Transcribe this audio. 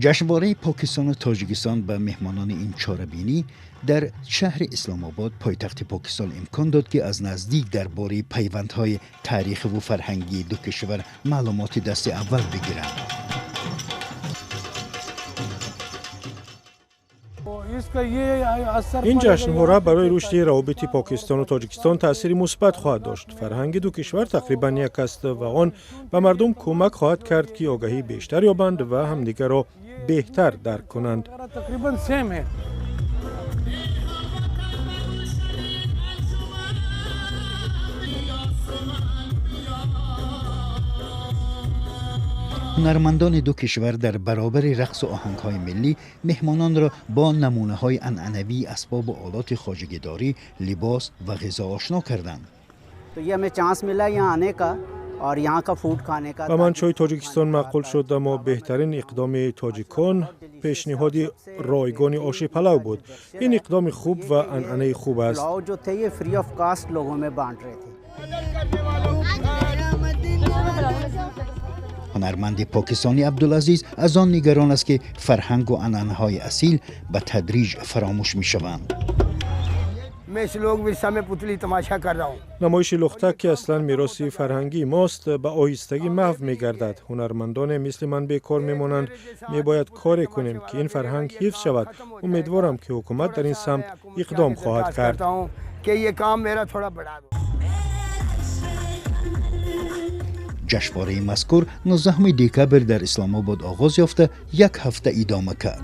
Ҷашнвораи Покистону Тоҷикистон ба меҳмонони ин чорабинӣ дар шаҳри Исломобод, пойтахти Покистон, имкон дод, ки аз наздик дар бораи пайвандҳои таърихиву фарҳангии ду кишвар маълумоти дасти аввал бигиранд. Ин ҷашнвора барои рушди равобити Покистону Тоҷикистон таъсири мусбат хоҳад дошт. Фарҳанги ду кишвар тақрибан як аст ва он ба мардум кӯмак хоҳад кард, ки огаҳӣ бештар ёбанд ва ҳамдигарро беҳтар дарк кунанд. Ҳунармандони ду кишвар дар баробари рақсу оҳангҳои миллӣ меҳмононро бо намунаҳои анъанавии асбобу олоти хоҷагидорӣ, либос ва ғизо ошно карданд. Ба ман чойи Тоҷикистон маъқул шуд, аммо беҳтарин иқдоми тоҷикон пешниҳоди ройгони оши палав буд. Ин иқдоми хуб ва анъанаи хуб аст. Ҳунарманди покистонӣ Абдулазиз аз он нигарон аст, ки фарҳангу анъанаҳои асил ба тадриҷ фаромӯш мешаванд. Намоиши лухтак, ки аслан мероси фарҳангии мост, ба оҳистагӣ маҳв мегардад. Ҳунармандоне мисли ман бекор мемонанд. Мебояд коре кунем, ки ин фарҳанг ҳифз шавад. Умедворам, ки ҳукумат дар ин самт иқдом хоҳад кард. Ҷашнвораи мазкур 19 декабр дар Исломобод оғоз ёфта, як ҳафта идома кард.